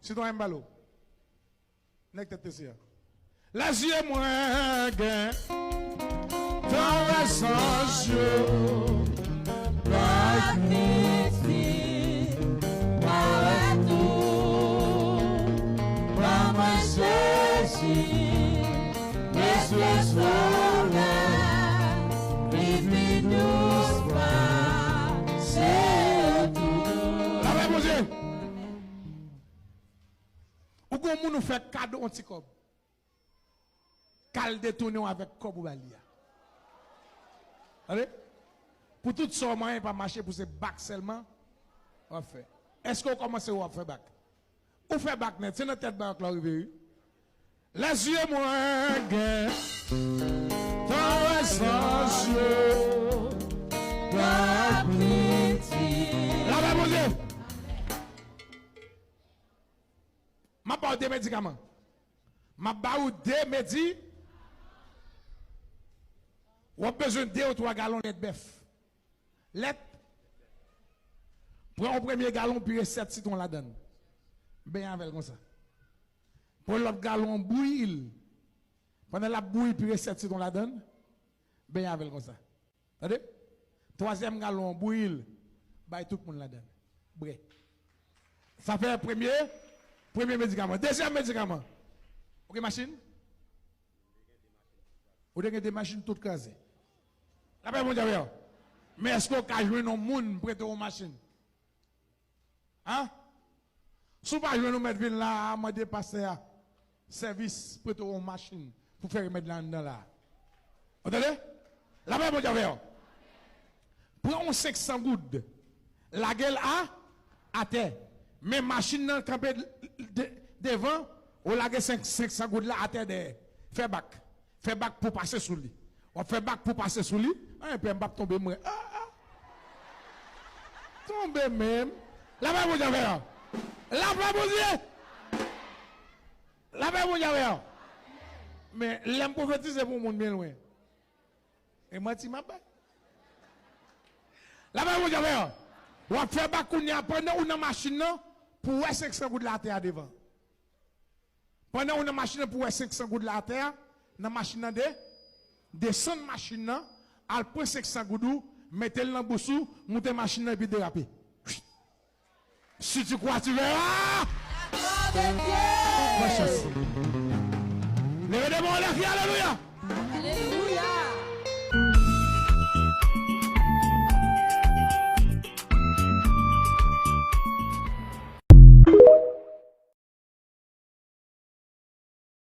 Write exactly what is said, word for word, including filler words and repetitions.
Sitwayen m pale w. Nèg tèt tese a. Lèzye mwen gen tan wè zanj yo. Glwa ak piti, pa wè tou. Ban mwen Jezi, Jezi Sovè, li pi dous pase yo tout. Lapè Bondye. Ou gon moun ou fè kado yon ti kòb. K al detounen w avèk kòb ou ba li a. Tande? Pou tout sa w manyen pa mache, pou se bak sèlman w ap fè. Èske w kòmanse w ap fè bak? Ou fè bak nèt, se nan tèt bak la w rive, wi. Lèzye mwen gen tan wè zanj yo. Lapè Bondye. M ap ba w de medikaman. M ap ba ou de medi. W ap bezwen de ou twa galon lèt bèf. Lèt. Pran yon premye galon, pire sèt sitwon ladan l. Benyen avè l konsa. Pran lòt galon an, bouyi l. Pandan l ap bouyi, pire sèt sitwon ladan l. Benyen avè l konsa. Tande? Twazyèm galon an, bouyi l. Bay tout moun ladan l. Bwè. Sa fè premye, premye medikaman. Dezyèm medikaman. Ou gen machin? Ou te gen de machin tout kraze. Lapè Bondye avè w. Men èske w ka jwenn yon moun prete w yon machin? An? Si w pa jwenn, ou mèt vin la a, mande pastè a sèvis, prete w yon machin pou fè remèd la anndan la a. Ou tande? Lapè Bondye avè w. Pran yon senk san goud, lage l a, atè. Men machin nan kanpe de, devan, ou lage senk, senk san goud la atè dèyè. Fè bak. Fè bak pou pase sou li. W ap fè bak pou pase sou li. An, pè m p ap tonbe, mwen. Ah, ah. Tonbe menm. Lapè Bondye avè w. Lapè Bondye. Lapè Bondye avè w. Men, lè m pwofetize pou moun byen lwen. E manti m ap bay. Lapè Bondye avè w. W ap fè bak kounye a pandan ou nan machin nan pou w wè senk san goud la atè a devan. Pandan ou nan machin nan pou w wè senk san goud la atè a, nan machin nan de, desann machin nan, al pran senk san goud ou, mete l nan bous ou, moute machin nan epi derape. Si tu crois, tu verras. Pran chans. Leve de men anlè, kri alelouya. Alelouya.